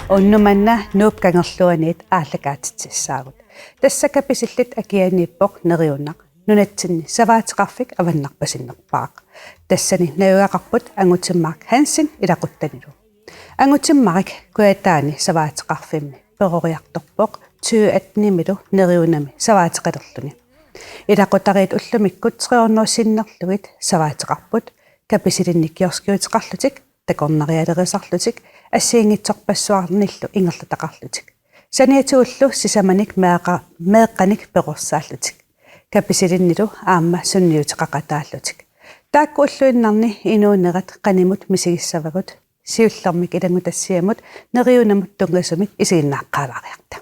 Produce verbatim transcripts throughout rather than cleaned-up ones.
Unnuk manna Nuup Kangerluaniit aallakaatitsissaagut. Tassa Kapisillit akianiippoq Neriunaq, nunatsinni savaateqarfik avannarpasinnerpaaq. Tassani najugaqarput Angutimmarik Hansen ilaquttanilu. Angutimmarik Kujataani savaateqarfimmi peroriartorpoq tyve attenimilu Neriunami savaateqalerluni. Ilaqutariit ullumikkut tre hundrede sinnerlugit savaateqarput, Kapisilinni kioskiuteqarlutik, takornarialerisarlutik, assigiinngitsorpassuarnillu ingerlataqarlutik. Saniatigullu sisamanik meeqqa-, meeqqanik perorsaallutik. Kapisilinnilu aamma sunniuteqaqataallutik. Taakku ulluinnarni inuunerat qanimut misigissavagut, siullermik ilanngutassiamut Neriunamut tunngasumik isiginnaaqqaalaariarta.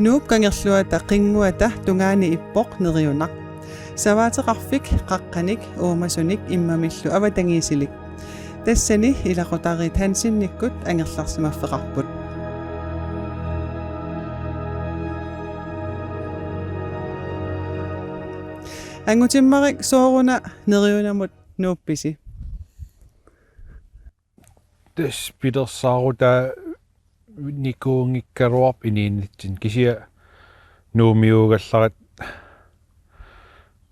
Nuup Kangerluata qinnguata tungaani ippoq Neriunaq. Savaateqarfik qaqqanik, uumasunik immamillu avatangiisilik. Tassani ilaqutariit Hansenikkut angerlarsimaffeqarput. Angutimmarik, sooruna Neriunamut nuuppisi? Tassa pilersaarutaanikuunngikkaluarpoq inuunitsinni, kisianni Nuummiuugallaratta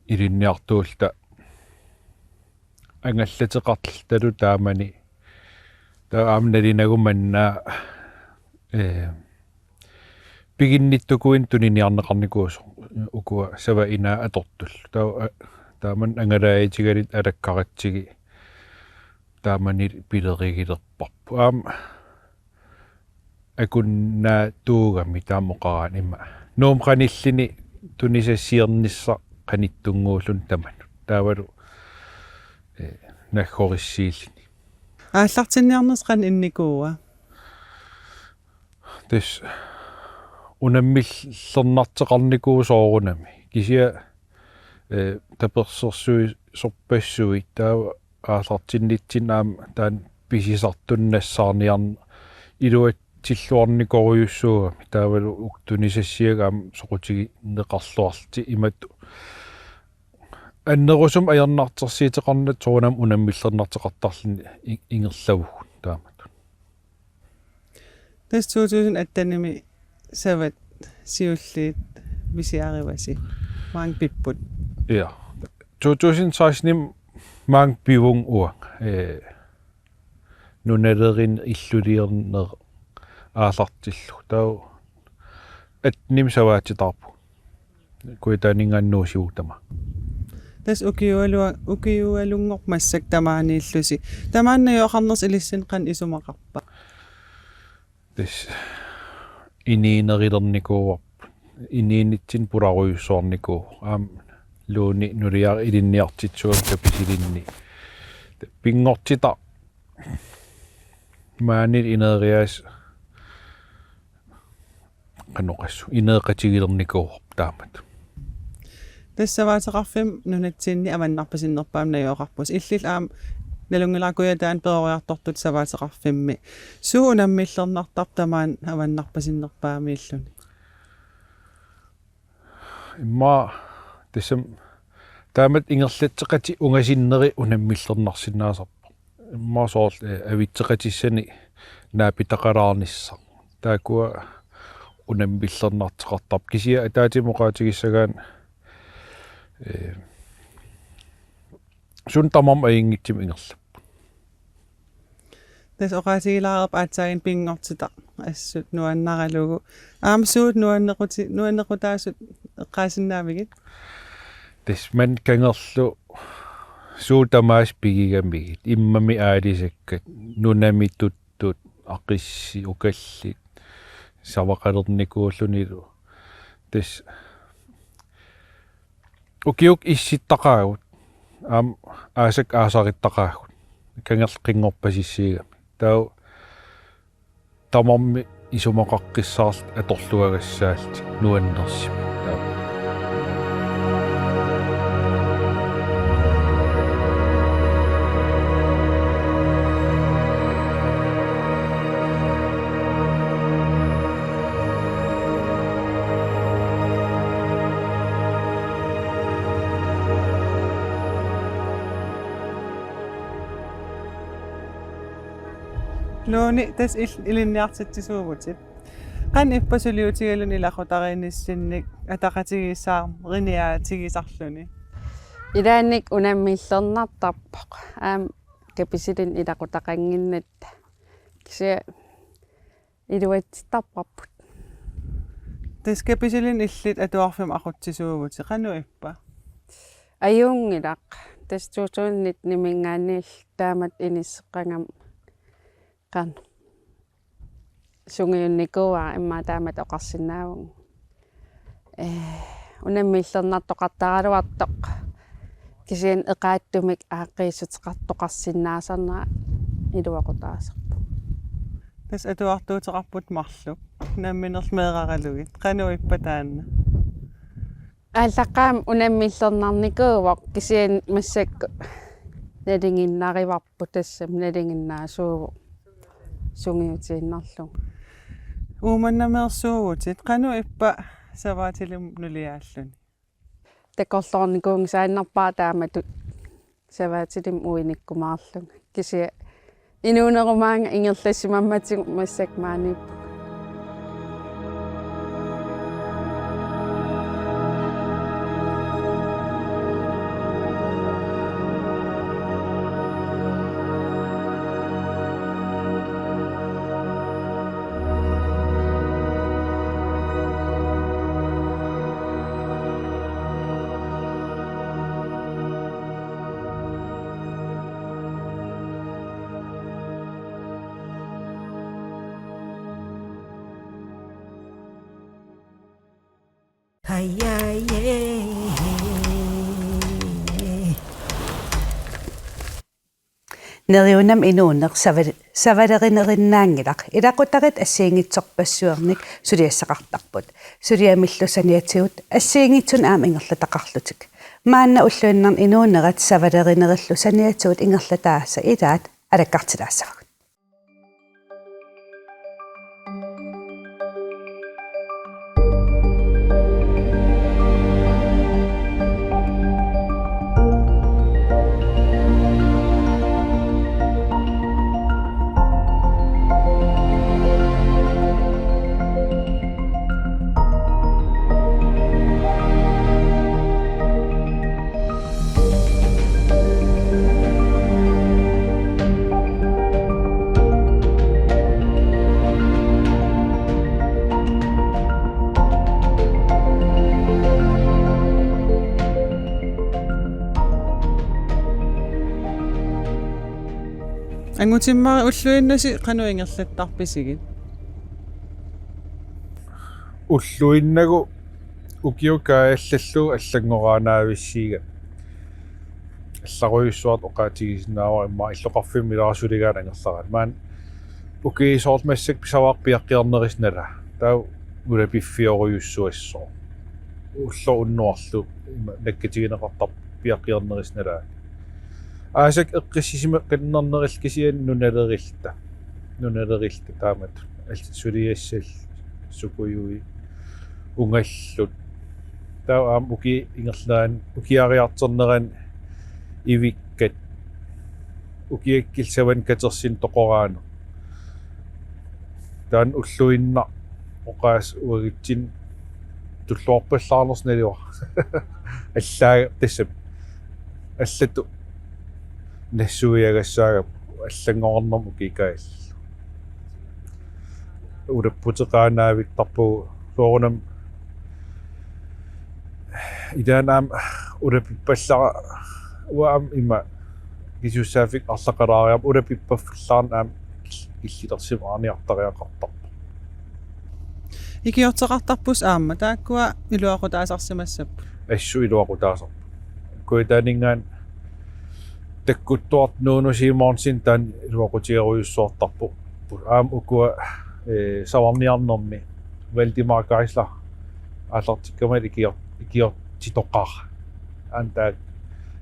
ilinniartuulluta angallateqarlutalu taamani. Taava aamma nalinagu manna, ee, piginnittukuinnaq tuniniarneqarnikuusoq, ukua sava inaa atortullu. Taava, a-, taamani angalaatigalugit alakkaratsigit taamani pilerigilerparput. Aamma akunnaatuugami taama oqaraanni, ima Nuummut qanilluni tunisassiornissaq qanittunnguulluni tamanut. Taavalu, ee, naggorissiilluni. Aallartinniarnersi qanoq innikuua? Tassa unammillernartoqarnikuuvoq soorunami. Kisianni, ee, tapersersuisorpassuit taava aallartinnitsinni aamma taanna pisisartunut nassaarniarneq iluatsilluarnikorujussuugami, taavalu uku tunisassiagut aamma soqutigineqarluarlutik, imatut annerusumik ajornartorsiuteqarnata soorunami unammillernartoqartarluni i-, ingerlavugut taamatut. Tassa to tusind attenimi savat siulliit pisiarivasi. Maanga pipput? Ja. To tusind sekstenimi maanga pivunga uanga. Ee, nunalerineq illuliorneq aallartillugu. Taava attenimi savaatitaarpugut. Kujataaninngaanniit Nuup sivuttut tamaat. Tassa ukiualua-, ukiualunngorpoq massakkut tamaaniillusi. Tamaani najugaqarnersi ilissinnut qanoq isumaqarpa? Tassa inuunerilernikuuarput. Inuunitsinni pularujussuarnikuuvoq. Aamma Lone nuliara ilinniartitsisut Kapisilinni. Pinngortitaq maani ineriartortitaq qanoq oqassuunga, ineeqatigilernikuuarput taamatut. Tassa savaateqarfimmik nunatsinni avannarpasinnerpaamik najugaqarpusi. Illillu aamma nalunngilara Kujataani peroriartortut savaateqarfimmi. Suut unammillernartarpit tamaani avannarpasinnerpaamiilluni? Immaqa tassami taamatut ingerlatseqatit ungasinneri unammillernarsinnaasarput. Immaqa soorlu, ee, avitseqatissani naapitaqalaarnissaq. Taakkua unammillernartoqartarput. Kisianni ataatsimut oqaatigissagaanni, ee, suna tamarmi ajunngitsumik ingerlapput. Tassa oqaatigilaareerpoq aatsaaginnaq pinngortitaq assut nuannaralugu. Aamma suut nuannequti-, nuannequtaasut eqqaasinnaavigit? Tassa maani Kangerlumi suut tamaasa pigigamigit, immami aalisakkat, nunami tuttut, aqissi, ukallit, Savaqalernikuullunilu. Tassa ukiukkut issittaqaagut. Aamma aasakka aasarittaqaagut. Kangerlunngorpasissigami. Taava tamarmik isumaqaqqissaarlutik atorluagassaallutik nuannersumik. Taava. Lone, tassa il-, ilinniartitsisuuvutit. Qanoq ippa suliutigaluni ilaqutariinnissinnik ataqatigiissaarniaatigisarluni? Ilaannikkut unammillernartarpoq. Aamma Kapisilinnut ilaqutaqannginnatta. Kisianni iluatsittarparput. Tassa Kapisilinnut illit atuarfimmut aqutsisuuvutit. Qanoq ippa? Ajunngilaq. Tassa to tusind nitten-iminngaanniilli taamatut inisseqqagama qanoq sungiunnikuuara, immaqa taamatut oqarsinnaavunga. Ee, unammillernartoqartaraluartoq kisianni eqaattumik aaqqiissuteqartoqarsinnaasarnera iluaqutaasarpoq. Tassa atuartuuteqarputit marluk, nammineq meeraralugit. Qanoq ippa taanna? Aallaqqaammut unammillernarnikuuvoq, kisianni massakkut nalinginnarivarput, tassami nalinginnaasuuvoq sungiutiinnarlugu. Uumannameersuuvutit, qanoq ippa savaatilimmut nuliaalluni? Takorloornikuunngisaannarpara taamatut savaatilimmik uinikkumaarlunga. Kisianni inuunerumaanga ingerlassimammatigut massakkut maaniippunga. Neriunami inuuneq saval-, savalerinerinaanngilaq. Ilaqutariit assigiinngitsorpassuarnik suliassaqartarput. Suliamillu saniatigut assigiinngitsunik aamma ingerlataqarlutik. Maanna ulluinnarni inuunerat savalerinerillu saniatigut ingerlataasa ilaat alakkartilaassavagut. Angutimmari, ulluinnasi qanoq ingerlattarpisigit? Ulluinnagu ukiut kaajallallugu allanngoraannavissiga. Allarujussuartut oqaatigisinnaavara immaqa illoqarfimmi ilaasuligaanni angerlaraanni. Maani ukiut soorlu massakkut pisavara piaqqiornerisa nalaa. Taava ulapiffiorujussuassooq. Ulloq unnuarlu ima nakkatigineqartarpoq piaqqiornerisa nalaa. Aasakkut eqqissisimaqqinnernerulluta kisianni nunalerilluta. Nunalerilluta taamatut. Allat suliassallu, sukujui, ungallut. Taava aamma ukiut ingerlaannaq, ukiariartornerani ivikkat. Ukiakkut savanni katersineq toqoraaneq. Taanna ulluinnaq oqaaseq uagutsinnut tulluarpallaarnersoq naluara. Allaat tassami. Allatut nassuiagassaagama allanngorarnermut ukiut kaajallallugu. Ulapputeqaannaavittarpugut soorunami ilaanni aamma ulapippallara uanga aamma ima kisussaaffik arlaqalaariarmat ulapippaffillaarneq aamma il-, illilersimaarniartariaqartarpoq. Ikiorteqartarpusi aamma, taakkua iluaqutaasarsimassapput. Assut iluaqutaasarput. Kujataaninngaanniit takkuttuartut Nuunu Simonsen taanna iluaqutigerujussuartarpoq. Aamma ukua, eh, Savarniarnermi Valdemar Geisler aallartikkama ikior-, ikiortitoqaaq. Aamma taak-,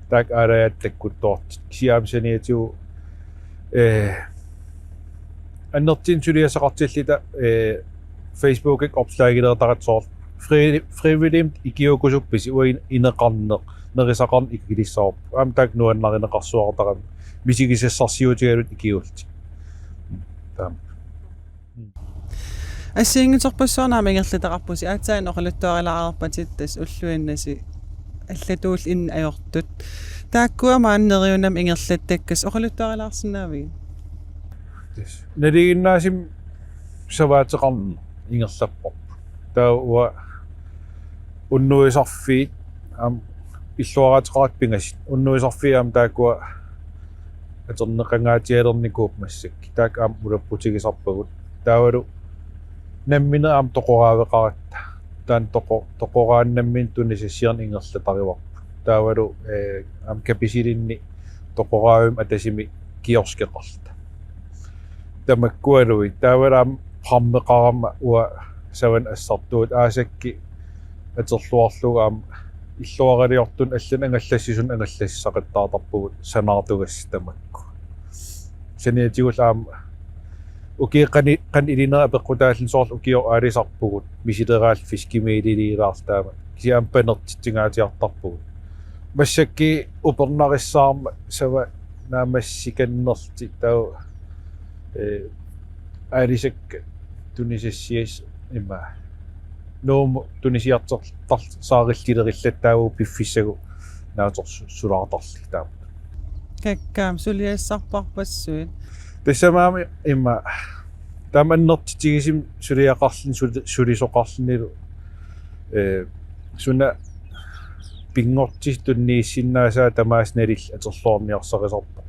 taakku aalajaat takkuttuartut. Kisianni aamma saniatigut, eh, annertuumik suliassaqartilluta, eh, Facebookikkut opslagilertarput soorlu fri-, frivilligimik ikiuukkusuppisi, uanga ineqarneq, nerisaqarneq ikilissavarput. Aamma taakku nuannarineqarsuartarami misigisassarsiutigalugit ikiuullutik. Taama. Assigiinngitsorpassuarnik aamma ingerlataqarpusi, aatsaat oqaluttuarilaareerpatit tassa ulluinnarni allatuullu inneq ajortut. Taakkua maani neriunami ingerlattakkatit oqaluttuarilaarsinnaavigit? Yes. Nalinginnaasumik savaateqarneq ingerlapparput. Taava uanga unnuisarfiit aamma illuaraateqaratta pingasut. Unnuisarfiit aamma taakkua atorneqangaatsialernikuupput massakkut. Taakku aamma ulapputigisarpagut. Taavalu nammineq aamma toqoraaveqaratta. Taanna toqo-, toqoraanni nammineq tunisassiorneq ingerlatarivarput. Taavalu, eh, aamma Kapisilinni toqoraavimmi atasimi kioskimik. Tamakkualuit. Taavalu aamma prammeqarama uanga savanni assartuuvugut, aasakkut atorluarlugu aamma illuaraliortunut allanut angallassisunik angallassaqattaartarpugut sanaartugassat tamakku. Saniatigullu aamma ukiut qani-, qanoq ilinerat apeqqutaalluni, soorlu ukioq aalisarpugut, misileraalluta fiskemæliliilaarluta aamma. Kisianni aamma panertitsingaatsiartarpugut. Massakkut upernarissaarmat sava naammassikannerlutik taava, eh, aalisakkat tunisassias ima. Nuummut tunisiartortar-, saarillilerillattaarpugut piffissagut naatsorsu-, sulaartarlugit taama. Kakkaak aamma suliassarparpassuit. Tassami aamma ima taama annertutigisumik suliaqarluni, suli-, sulisoqarlunilu, eh, suna pinngortitaq tunniussinnaasaa tamaasa nalillugu atorluarniarsarisarparput.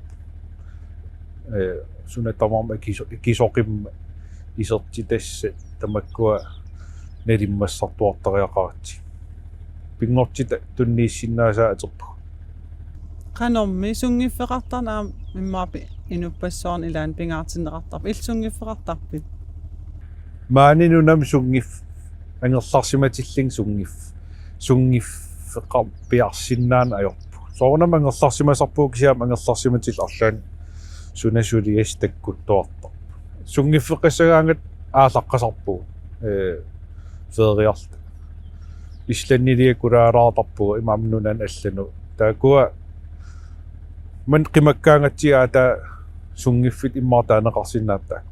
Eh, suna tamarmi akiso-, akisoqimmat isertitassat tamakkua nalimmassartuartariaqaratsigit. Pinngortitaq tunniussinnaasaa atorpugut. Qanormi sunngiffeqartarneq aamma immaqa inuppassuarnut ilaanni pingaartinneqartarpoq. Illit sunngiffeqartarpit? Maani nunami sunngif-, angerlarsimatillunga sunngif-, sunngiffeqarpiarsinnaaneq ajorpugut. Soorunami angerlarsimasarpugut kisianni angerlarsimatillugu arlaannik suna suliassaq takkuttuartarpoq. Sunngiffeqassagaangatta aallaqqasarpugut, eh, feriarluta. Islandiliakulaalaartarpugut imaammat nunanut allanut. Taakkua maani qimakkaangatsigit aatsaat sunngiffittut immaqa taaneqarsinnaapput taakku.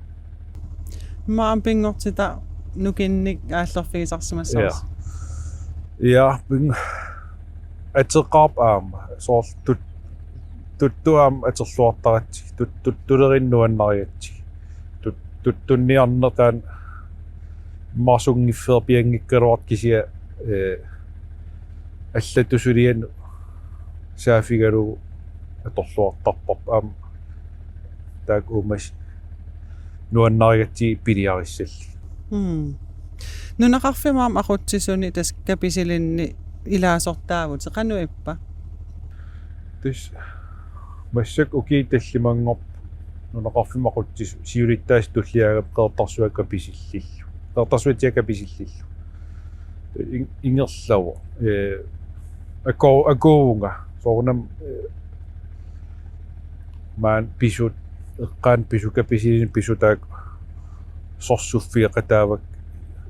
Immaqa pinngortitaq nukinnik aallorfigisarsimassavarsi. Ja. Ja, ping-, ateqarpoq aamma. Soorlu tut-, tuttut aamma atorluartaratsigit. Tut-, tuttuleriinni nuannarigatsigit. Tut-, tuttunniarneq taanna immaqa sunngiffeerpianngikkaluartoq kisianni, eh, allatut sulianut saaffigalugu atorluartarparput aamma taakku uumasut nuannarigatsigit piliarissallugit. Mm. Nunaqarfimmi aamma aqutsisuni tassa Kapisilinni ilaasortaavutit, qanoq ippa? Tassa massakkut ukiut tallimanngorput nunaqarfimmi aqutsisut siulittaasut tulliaagami Qeqertarsuaq Kapisillillu. Qeqertarsuatsiaat Kapisillillu. In-, ingerlavoq. Eh, aku-, akuuvunga. Soorunami, eh, maani pisut, eqqaani pisut Kapisilinni pisut taakku sorsuffigeqataavakka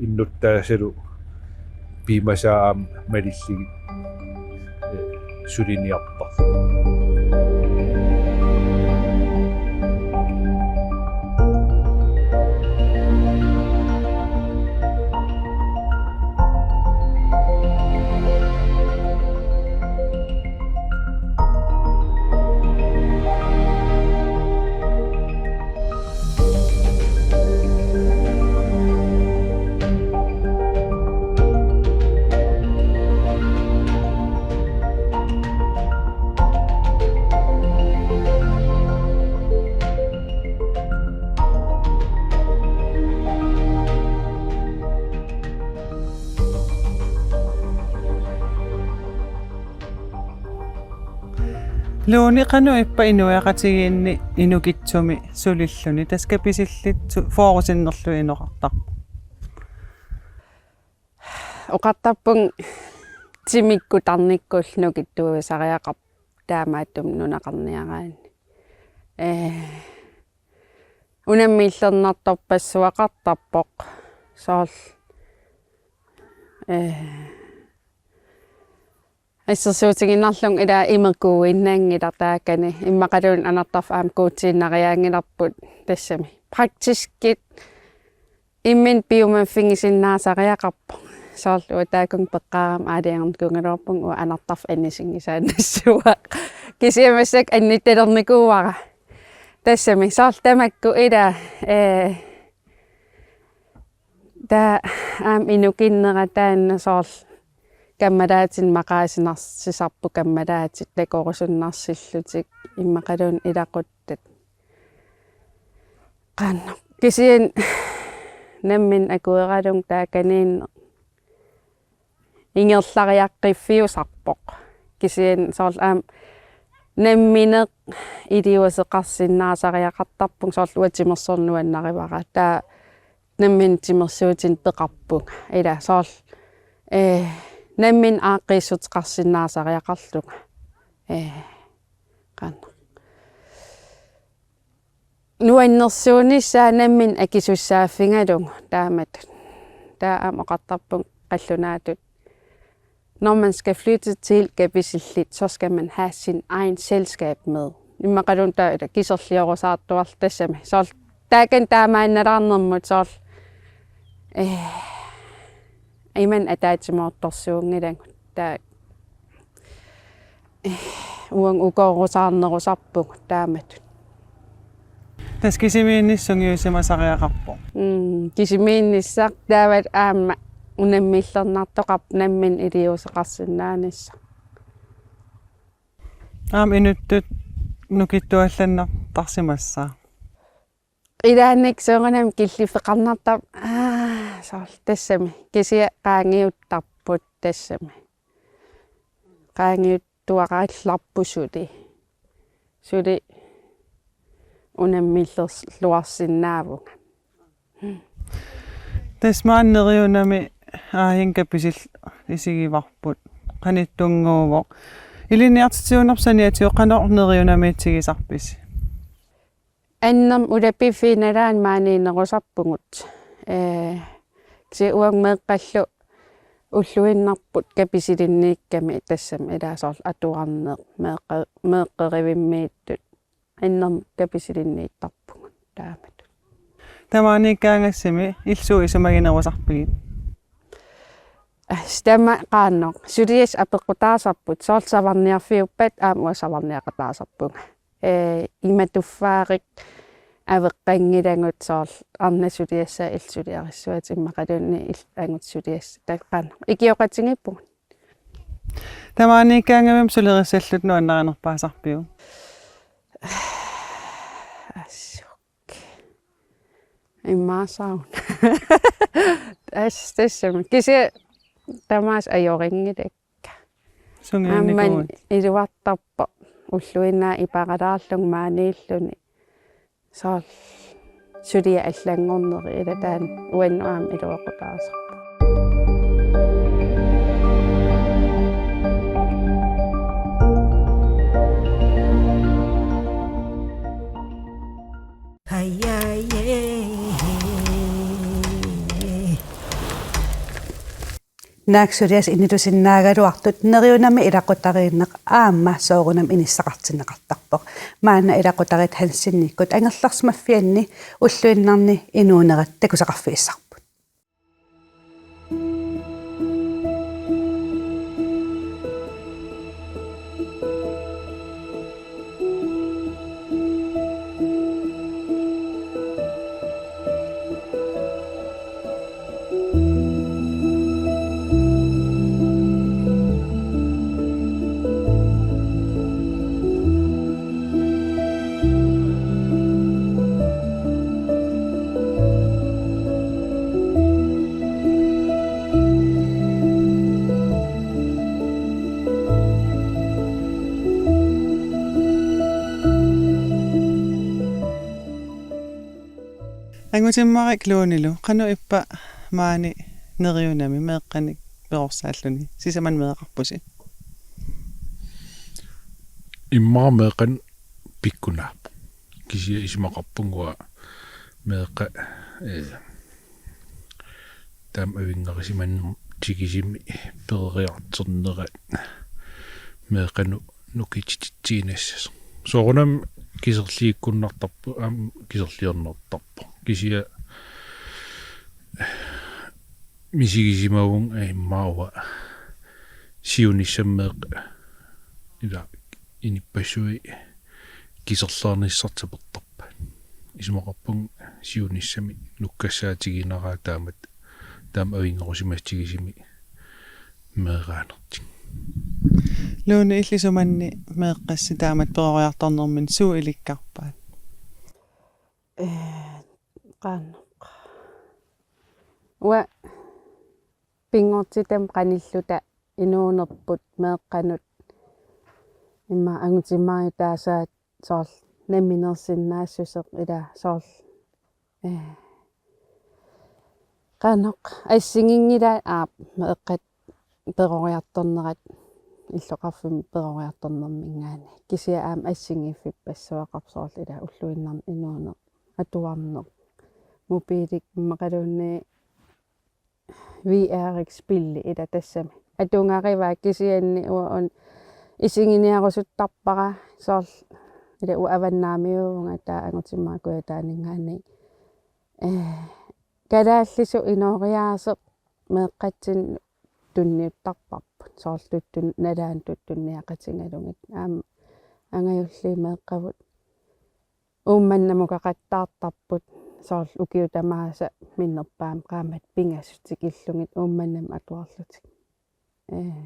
innuttaasalu piumasaa aamma malillugit, eh, suliniartarluni. Lone, qanoq ippa inuiaqatigiinni Inukitsumi sulilluni, tassa Kapisillit su-, fyrre sinnerlugit inoqartarput? Oqartarpunga timikkut tarnikkullu nukittuussariaqarpoq taamaattumik nunaqarniaraanni. Ee, unammillernartorpassuaqartarpoq soorlu. Ee, assersuutigiinnarlunga ila imequuinnanngilaq taakani, immaqaluunniit anartarfik aamma kuutiinnariaanngilarput tassami. Praktiskit imminut piumaffigisinnaasariaqarpoq. Soorlu uanga taakkua peqqaarama aalajangernikooraluarpunga uanga anartarfik anisinngisaannassuara. Kisianni massakkut annitalernikuuara. Tassami soorlu tamakku ila, ee, taava aamma inukinnera taanna soorlu kammalaatinik maqaasinarsisarput, kammalaatit takorusunnarsillutik immaqaluunniit ilaquttat. Qanoq. Kisianni nammineq akueralunga taakaniinneq ingerlariaqqiffiusarpoq. Kisianni soorlu aamma nammineq iliuuseqarsinnaasariaqartarpunga, soorlu uanga timersorneq nuannarivara. Taava nammineq timersuutinik peqarpunga. Ila soorlu, ee, nammineq aaqqiissuteqarsinnaasariaqarlunga. Ee, qanoq. Nuannersuunissaa nammineq akisussaaffigalugu taamatut. Taava aamma oqartarpunga qallunaatut: Når man skal flytte til Kapisillit, så skal man have sin egen selskab med. Immaqaluunniit taava ila kiserliorusaartuarlugu tassami. Soorlu taakani taamaannalaarnermut soorlu, ee, imannak ataatsimoortorsuunngilagut. Taava uanga ukoorusaarnerusarpugut taamatut. Tassa kisimiinnissaq sungiusimasariaqarpoq. Mm, kisimiinnissaq taava aamma unammillernartoqarpoq nammineq iliuuseqarsinnaanissaq. Aamma inuttut nukittuallannartarsimassaaq. Ilaanni soorunami killiffeqarnartarpoq, aa, soorlu tassami. Kisianni qaangiuttarput tassami. Qaangiuttuarallarput suli. Suli unammillerluarsinnaavunga. Tassa maani Neriunami Aajinnga Kapisillit isigivarput. Qanittunnguuvoq. Ilinniartitsiuunerpit saniatigut qanoq Neriunamiitsigisarpisi? Annermik ulapiffik nalaani maaniinnerusarpugut. Ee, kisianni uanga meeqqallu ulluinnarput Kapisilinniikkami tassami ila soorlu atuarneq meeqqe-, meeqqerivimmiittut annermik Kapisilinniittarpugut taamatut. Tamaaniikkaangassimi illit suut isumaginerusarpigit? Aa, tamaat qaannoq. Suliassat apeqqutaasarput, soorlu savarniarfiuppat aamma uanga savarniaqataasarpunga. Ee, imatut fyrre aveqqanngilagut soorlu arnat suliassaat illit suliarissuatit immaqaluunniit illit angut suliassat. Taava qaannoq. Ikioqatigiippugut. Tamaaniikkaangavimmi sulerissallutit nuannarinerpaasarpiuk? Assut. Immaqa sauna. As-, tassami. Kisianni tamaasa ajorinngilakka. Sungiunnikuuit? Aamma iluartarpoq ulluinnarni iparalaarlunga maaniilluni. Soorlu suliat allanngorneri ila taanna uannut aamma iluaqutaasarpoq. Naak suliassat initusinnaagaluartut Neriunami ilaqutariinneq aamma soorunami inissaqartinneqartarpoq. Maanna ilaqutariit Hansenikkut angerlarsimaffianni ulluinnarni inuunerat takusaqarfigissarput. Angutimmarik Lunelu, qanoq ippa maani Neriunami meeqqanik perorsaalluni, sisamani meeraqarpusi? Immaqa meeqqanut pikkunarpoq. Kisianni isumaqarpunga meeqqat, eh, taama avinngarusimanermut tigisimi peroriartornerat meeqqanut nukitititsinissas. Soorunami kiserliikkunnartarpoq, aamma kiserliornertarpoq. Kisianni misigisimavunga immaqa siunissami meeqqat ila inuppassuit kiserliornissartik apeqquttarpaat. Isumaqarpunga siunissami nukkassaatigineraat taamatut, taama avinngarusimasut tigisimi meeraanertik. Lone, illit sumanni meeqqassi taamatut peroriartornerminni suut ilikkarpaat? Eh, qanoq. Uanga pinngortitami qanilluta inuunerput meeqqanut immaqa angutimmarik taasaat soorlu namminersinnaassuseq ila soorlu, eh, qanoq assiginngilaat aap meeqqat peroriartornerat illoqarfimmi peroriartornerminngaanniit. Kisianni aamma assigiiffippassuaqarpoq soorlu ila ulluinnarni inuuneq atuarneq. Mobiilik immaqaluunniit V R-ik spilli ila tassami. Atugarivaa kisianni uanga una isiginiarusuttarpara soorlu ila uanga avannaamiuuvunga taava angutimmarik Kujataaninngaanniit. Eh, kalaallisut inooriaaseq meeqqatsinnut tunniuttarparput. Soorlu tuttun-, nalaani tuttunniaqatigalugit. Aamma angajulliit meeqqavut Uummannamukaqattaartarput soorlu ukiut tamaasa minnerpaamik qaammatit pingasut tikillugit Uummannamut atuarlutik. Ee.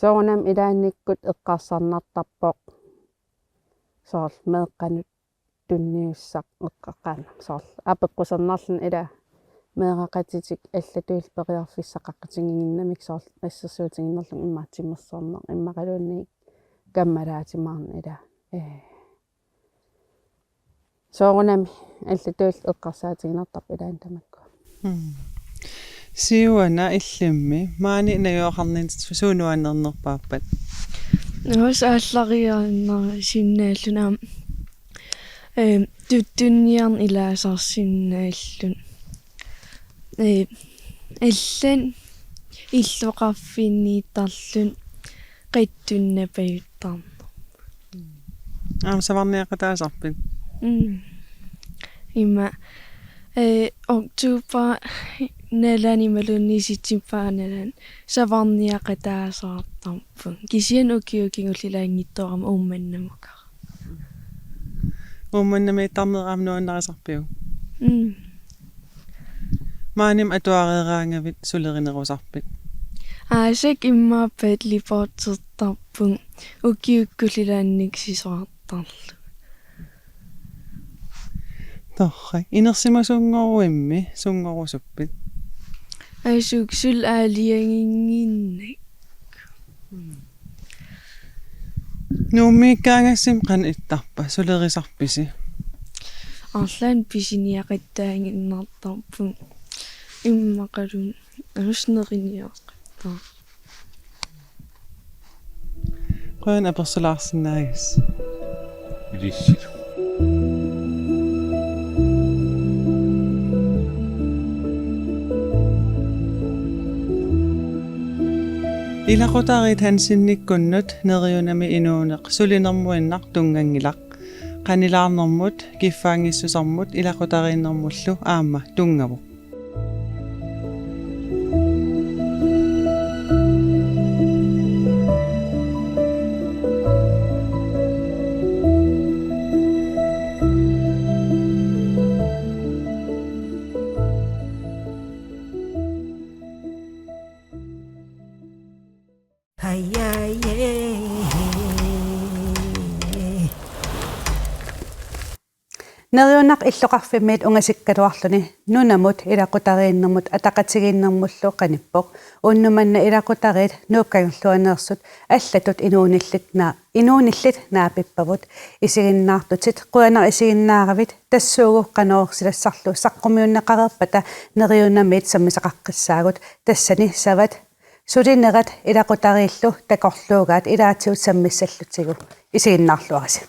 Soorunami ilaannikkut eqqarsarnartarpoq soorlu meeqqanut tunniussaq eqqaqqaannaq soorlu apeqqusernarluni ila meeraqatitik allatulli periarfissaqaqatigiinnarmik soorlu assersuutigiinnarlugu immaqa timersorneq immaqaluunniit kammalaatima ila. Ee. Soorunami allatulli eqqarsaatigiinnartarput ilaanni tamakku. Mm. Siuana, illimmi maani najugaqarninni suut nuannernerpaappat? Nuus aallariaannarsinnaalluni aamma, eh, tuttunniarneq ilaasarsinnaalluni. Eh, allat illoqarfinniittarluni qatsunnapajuttarneq. Aamma savarniaqataasarpit? Mm. Ima, eh, oktober nalaani imaluunniit september nalaani savarniaqataasaartarpunga. Kisianni ukioq kingullilaanngitsoorama Uummannamukara. Uummannamiittarneq aamma nuannarisarpiuk? Mm. Maanimi atuareeraangavit sulerinerusarpit? Aasaq immaqa paddleboardertarpunga ukiukkullu ilaanni sisoraartarlunga. Torrak. Inersimasunngoruimmi sunngorusuppit? Asuuk suli aalajanginnginnakku. Nuummiikkaangassimi qanoq ittarpa, sulerisarpisi? Arlaannik pisiniaqattaaginnartarpunga immaqaluunniit alusneriniaqattaarpunga. Qujan apersulaarsinnaagassi. Ilissilu. Ilaqutariit Hansenikkunnut Neriunami inuuneq sulinermuinnaq tunnganngilaq. Qanilaarnermut, kiffaanngissusermut ilaqutariinnermullu aamma tunngavoq. Neriunaq illoqarfimmiit ungasikkaluarluni nunamut ilaqutariinnermut ataqatigiinnermullu qanippoq. Unnuk manna ilaqutariit Nuup Kangerluaneersut allatut inuunillit naa-, inuunillit naapippavut. Isiginnaartutit qujanaq isiginnaaravit, tassuugu qanoq orsilassarlu saqqummiunneqareerpata neriunamiit sammisaqaqqissaagut, tassani savat sulinerat ilaqutariillu takorluugaat ilaatigut sammissallutigu. Isiginnaarluarisi.